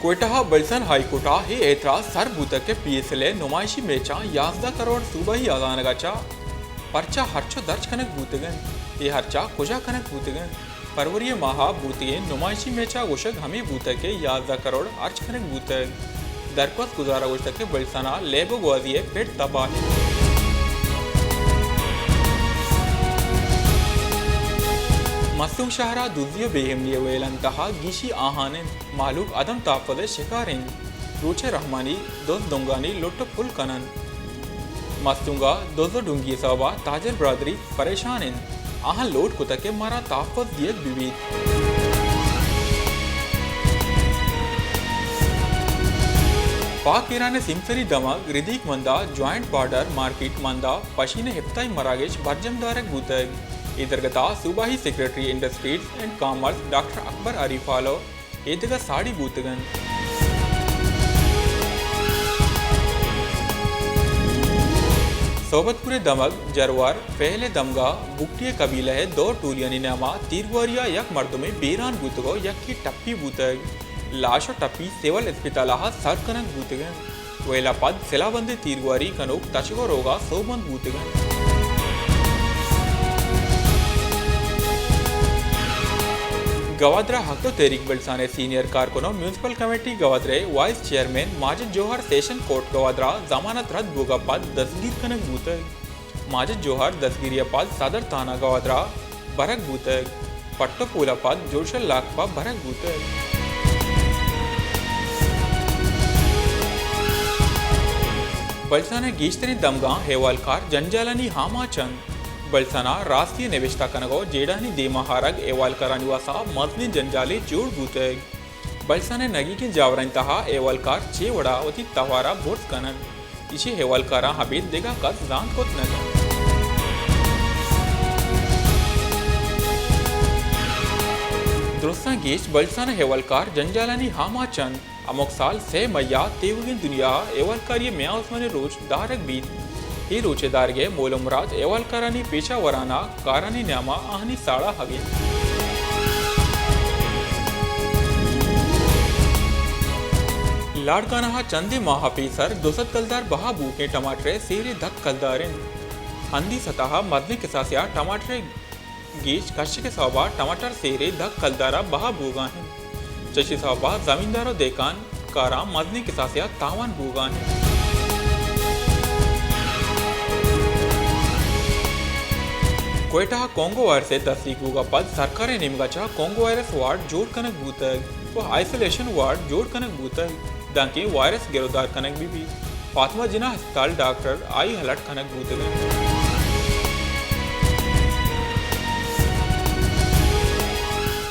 کوئٹہ ء Bilson high court ء اے اعتراض سر بوتگ کہ پی ایس ایل ء نمائشی میچاں یازدہ کروڑ صوبائی آزانگ ء چہ پرچا ہرچو درچ کنگ بوتگ انت؟ اے ہرچا کجا کنگ بوتگ انت؟ فروری ء ماہ ء بوتگیں نمائشی میچ ء گوشگ ہمے بوتگ کہ یازدہ کروڑ ہرچ کنگ بوتگ۔ درکوست گزار ء گوشتگ کہ بلسن ء لیب ء گوازی ء پٹ تباہ انت۔ مستونگ شہر ء دزی ء بے امنی ء ویلانی تہا گیشی آہان انت۔ مہلوک عدم تحفظ ء شکار انت۔ روچ ء رحمانی دز دنگانی لٹ ء پل کن انت۔ مستونگ ء دز ء ڈنگی ء سبب ء تاجر برادری پریشان انت۔ آہاں لوٹ کتگ کہ مارا تحفظ دیگ بہ بیت۔ پاک ایران ء سیمسری دمگ ردیک مندا جوائنٹ بارڈر مارکیٹ مندا پشین ء ہپتائی مراگش برجم دارگ بوتگ۔ اے درگت ء صوبائی secretary industries and commerce doctor Akbar Arif آلو اے دگہ ساڑی بوتگ انت۔ صحبت پور ء دمگ جروار فعل ء دمگا بگٹی ء قبیلہ ء دو ٹولیانی نیاما تیرگواری ء یک مردمے بیران بوتگ ء یکے ٹپی بوتگ۔ لاش ء ٹپی سول اسپتال ء سر کنگ بوتگ انت۔ ویل ء پد سلاہ بندیں تیرگواری کنوک تچگ ء روگ ء سوبمند بوتگ انت۔ گوادر ء حق ء تحریک بلسان ء سینئر کارکن ء میونسپل کمیٹی گوادر ء وائس چیئرمین ماجد جوہر سیشن کورٹ گوادر ء ضمانت رد بوگ ء پد دستگیر کنگ بوتگ۔ ماجد جوہر دستگیری ء پد صدر تھانہ گوادر ء برگ بوتگ۔ پٹ ء پول ء پد جوڑشل لاک پہ برگ بوتگ۔ بلسان ء گیشتریں دمگاں احوالکار جنجالانی آماچ انت۔ بلسان ء راستی ء نبشتہ کنگ ء جیڑہانی دیما آرگ احوالکارانی واسا مزنیں جنجالے جوڑ بوتگ۔ بلسان ء نگیگیں جاورانی تہا احوالکار چے وڑا وتی توار ء برز کن انت، ایشی احوالکاراں ابید دگہ کس زانت کت نہ کنت۔ درستاں گیش بلسان ء احوالکار جنجالانی آماچ انت۔ ہمک سال سئے مئی ء تیوگیں دنیا ء احوالکاری ء میان آسمانی روچ دارگ بیت۔ اے روچ ء دارگ ء مول ء مراد احوالکارانی پیشہ ورانہ کارانی نیام ء آہانی ساڑاہگ انت۔ لاڑکانہ ء چندے ماہ ء پیسر دو سد کلدار بہا بوکیں ٹماٹر ء سیر ء دہ کلدار انت۔ ہندی سطح ء مزنیں کساسے ء ٹماٹر ء گیش کشک ء سوب ء ٹماٹر سیر ء دہ کلدار ء بہا بوگا انت۔ چشی سوب ء زمیندار ء دہکان کاراں مزنیں کساسے ء تاوان بوگا انت۔ کوئٹہ ء کونگو وائرس ء دستیگ بوگ ء پد سرکار ء نیمگ ء چہ کونگو وائرس وارڈ جوڑ کنگ بوتگ ء آئسولیشن وارڈ جوڑ کنگ بوتگ، دانکہ وائرس گرودار کنگ بہ بیت۔ فاطمہ جناح ہسپتال ڈاکٹر آئی الرٹ کنگ بوتگ انت۔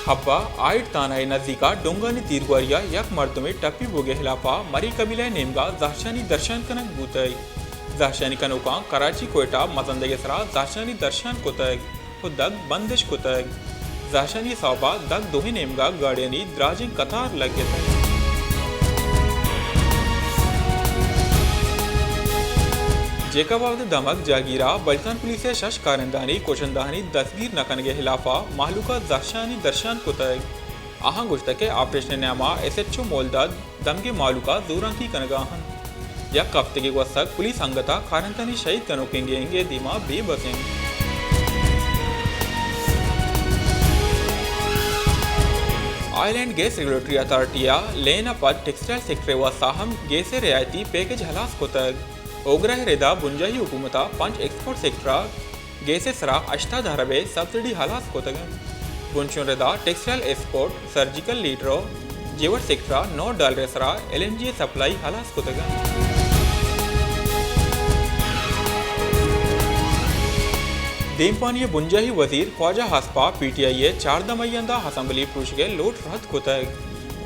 حبہ آئیڈ تھانہ ء نزیک ء ڈونگانی تیرگواری ء یک مردمے ٹپی بوگ ء ہلاپ ء مری قبیلہ ء نیمگ ء زہرشانی درشان کنگ بوتگ۔ زہرشانی کنوکاں کراچی کوئٹہ مزندگ ء سرا زہرشانی درشان کتگ۔ ء دگ بندش کتگ۔ زہرشانی ء سوب ء دگ دوہیں نیمگ ء گاڑیانی دراجیں قطار لگتگ۔ جیکب آباد ء دمگ جاگیر ء بلوچستان پولیس ء شش کارندہانی کشندہانی دستگیر نہ کنگ ء ہلاپ ء مہلوک ء زہرشانی درشان کتگ۔ آہاں گوشتگ کہ آپریشن ء نیام ء ایس ایچ او مولداد دمگے مہلوک ء زورانکی کنگ ء انت۔ یک ہفتگے گوستگ پولیس انگت ء کارندہانی شہید کنوکیں گینگ ء دیما بے بس انت۔ آئرلینڈ گیس ریگولیٹری اتھارٹی ء لین ء پد ٹیکسٹائل سیکٹر ء واستہ ہم گیس ء رعایتی پیکج ہلاس کتگ۔ اوگرا ء ردا بنجاہی حکومت ء پنچ ایکسپورٹ سیکٹر ء گیس ء سرا ہشتاد ارب ء سبسڈی ہلاس کتگ انت۔ بنشون ردا ٹیکسٹائل ایکسپورٹ، سرجیکل لیٹر ء جیوٹ سیکٹر ء نو ڈالر ء سرا ایل این جی ء سپلائی ہلاس کتگ انت۔ دیمپانی ء بنجاہی وزیر خواجہ آصف ء پی ٹی آئی ء چاردہ مئی ء اندا اسمبلی پروشگ ء لوٹ رد کتگ۔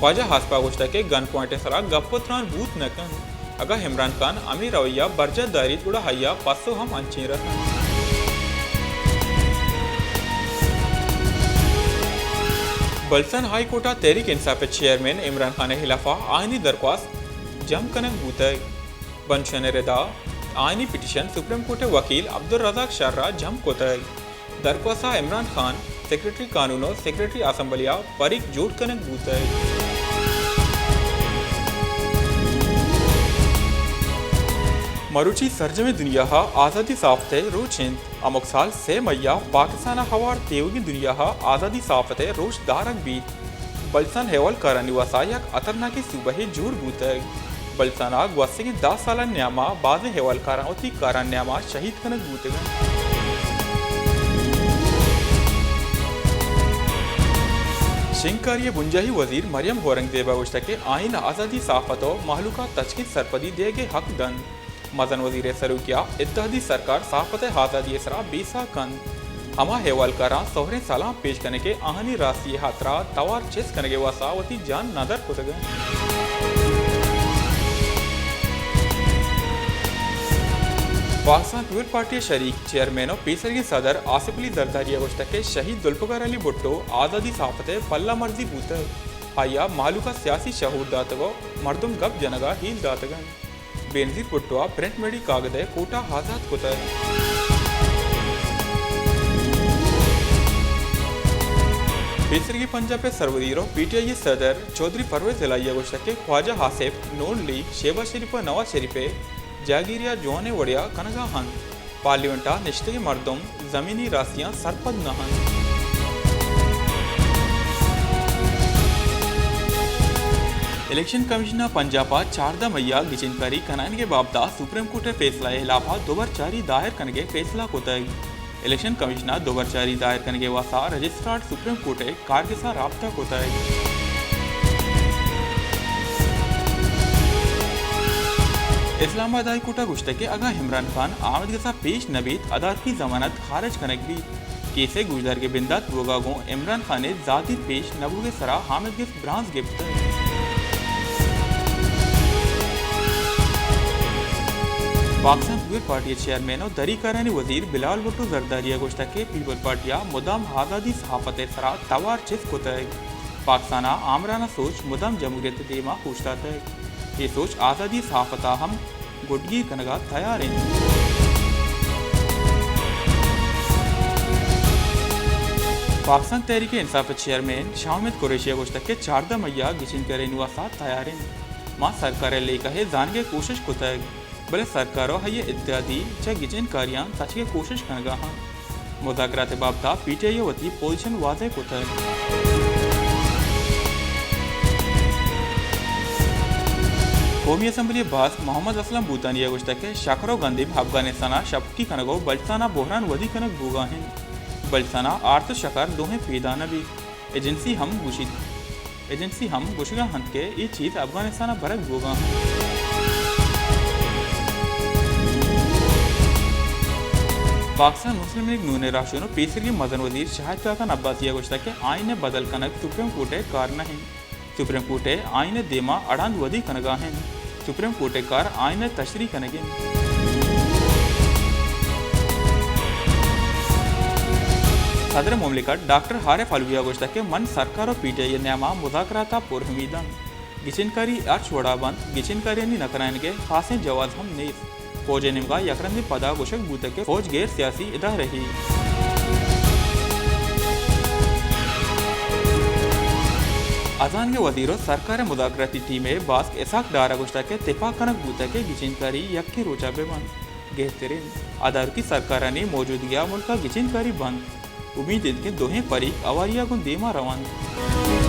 خواجہ آصف ء گوشتگ کہ گن پوائنٹ ء سرا گپ ء تران بوت نہ کنت۔ اگاں عمران خان ہمے رویہ برجاہ داریت گڑا آئی ء پسو ہم انچیں رسنت۔ بلوچستان ہائی کورٹ ء تحریک انصاف ء چیئرمین عمران خان ء ہلاف ء آئینی درخواست جم کنگ بوتگ۔ بنشون ء ردا آئینی پٹیشن سپریم کورٹ ء وکیل عبدالرزاق شر ء جم کتگ۔ درخواست ء عمران خان، سیکرٹری قانون ء سیکرٹری اسمبلی ء فریق جوڑ کنگ بوتگ۔ مروچی سرجمیں دنیا ءَ آزادی صحافت ءِ روچ اِنت۔ ہمک سال سئے مئی ءَ پاکستان ءَ ہوار تیوگیں دنیا ءَ آزادی صحافت ءِ روچ دارگ بیت۔ بلوچستان احوالکارانی واسا یک خطرناکیں صوبہے جوڑ بوتگ۔ بلوچستان ءَ گوستگیں دہ سالانی نیام ءَ بازیں احوالکاراں وتی کارانی نیام ءَ شہید کنگ بوتگ اَنت۔ شنگکاری ءِ بنجاہی وزیر مریم اورنگزیب ءَ گوشتگ کہ آئین آزادی صحافت ءُ مہلوک ءَ تچکیں سرپدی دیگ ءِ حق دنت۔ مزن وزیر ءِ سروکی ءَ اتحادی سرکار صحافت ءِ آزادی ءِ سرا بیسہ کنت۔ ہما احوالکاراں سہریں سلام پیش کنیں کہ آہانی راستی ءِ ہاترا توار چست کنگ ءِ واستا وتی جان ندر کتگ اَنت۔ پاکستان پیپلز پارٹی ءِ شریک چیئرمین ءُ پیسرگیں صدر آصف علی زرداری ءَ گوشتگ کہ شہید ذوالفقار علی بھٹو آزادی صحافت ءِ پلہ مرزی بوتگ۔ آئی ءَ مہلوک ءَ سیاسی شعور داتگ ءُ مردم گپ جنگ ءَ ہیل داتگ اَنت۔ بینظیر بھٹو ءَ پرنٹ میڈیا کاگد ءِ کوٹہ آزات کتگ۔ پیسرگیں پنجاب ءِ سروزیر ءُ پی ٹی آئی ءِ صدر چوہدری پرویز الہی ءَ گوشتگ کہ خواجہ آصف نون لیگ، شہباز شریف ءُ نواز شریف ءِ جاگیری ءَ جوانیں وڑے ءَ کنگ ءَ اَنت۔ پارلیمنٹ ءَ نشتگیں مردم زمینی راستیاں سرپد نہ اَنت۔ الیکشن کمیشن ءَ پنجاب ءَ چاردہ مئی ءَ گچین کاری کنائینگ ءِ بابت ءَ سپریم کورٹ ءِ فیصلہ ءِ ہلاپ ءَ دوبر چاری دائر کنگ ءِ فیصلہ کتگ۔ الیکشن کمیشن ءَ دوبر چاری دائر کنگ ءِ واستا رجسٹرارڈ سپریم کورٹ ءِ کارگس ءَ رابطہ کتگ۔ اسلام آباد ہائی کورٹ ءَ گوشتگ کہ اگاں عمران خان آمدگس ءَ پیش نہ بیت، ادارکی ضمانت خارج کنگ بیت۔ کیس ءِ گوشدارگ ءِ بندات بوگ ءَ گوں عمران خان ءِ ذاتی پیش نہ بوگ ءِ سرا آمدگس برانز گپتگ۔ پاکستان پیپلز پارٹی ءِ چیئرمین ءُ دری کارانی وزیر بلاول بھٹو زرداری ءَ گوشتگ کہ پیپلز پارٹی ءَ مدام آزادی صحافت ءِ سرا توار چست کتگ۔ پاکستان ءِ آمرانہ سوچ مدام جمہوریت ءِ دیما اوشتاتگ۔ اے سوچ آزادی صحافت ءَ ہم گڈگیر کنگ ءَ تیار اِنت۔ پاکستان تحریک انصاف ءِ چیئرمین شاہ احمد قریشی ءَ گوشتگ کہ چاردہ مئی ءَ گچین کارانی واستا تیار اِنت۔ ما سرکار ءِ لیکہ ءِ زانگ ءِ کوشش کتگ، بلے سرکار ءُ آئی ءِ اتحادی چہ گچین کاریاں تچگ ءِ کوشش کنگ ءَ اَنت۔ مذاکرات ءِ بابت ءَ پی ٹی آئی ءَ وتی پوزیشن واضح کتگ۔ قومی اسمبلی ءِ باسک محمد اسلم بھوتانی ءَ گوشتگ کہ شکر ءُ گندیم افغانستان ءَ شپکی کنگ ءُ بلوچستان ءَ بحران ودی کنگ بوگ ءَ اِنت۔ بلوچستان ءَ آرت ءُ شکر دوہیں پیدا نہ بیت۔ ایجنسی ہم گوشیت، ایجنسی ہم گوشگ ءَ اَنت کہ اے چیز افغانستان ءَ برگ بوگ ءَ اَنت۔ پاکستان مسلم لیگ نون ءِ راہشون ءُ پیسریگیں مزن وزیر شاہد خاقان عباسی ءَ گوشتگ کہ آئین ءِ بدل کنگ سپریم کورٹ ءِ کار نہ اِنت۔ سپریم کورٹ ءِ آئین ءِ دیما اڑاند ودی کنگ ءَ اِنت۔ سپریم کورٹ ءِ کار آئین ءِ تشریح کنگ اِنت۔ صدر مملکت ڈاکٹر عارف علوی ءَ گوشتگ کہ من سرکار ءُ پی ٹی آئی ءِ نیام ءَ مذاکرات ءَ پر امید آں۔ گچین کاری ہرچ وڑ ءَ بنت، گچین کاریانی نہ کنائینگ ءِ خاصیں جواز ہم نیست۔ فوج ءِ نیمگ ءَ یک رندے پدا گوشگ بوتگ کہ فوج غیر سیاسی ادارہے۔ ہزانگ ءِ وزیر ءُ سرکار ءِ مذاکراتی ٹیم ءِ باسک اسحاق ڈار ءَ گوشتگ کہ تپاک کنگ بوتگ کہ گچین کاری یکیں روچ ءَ بہ بنت۔ گہترین ادارکی سرکارانی موجودگی ءَ ملک ءَ گچین کاری بنت۔ امید اِنت کہ دوہیں فریق ہواری ءَ گوں دیما رونت۔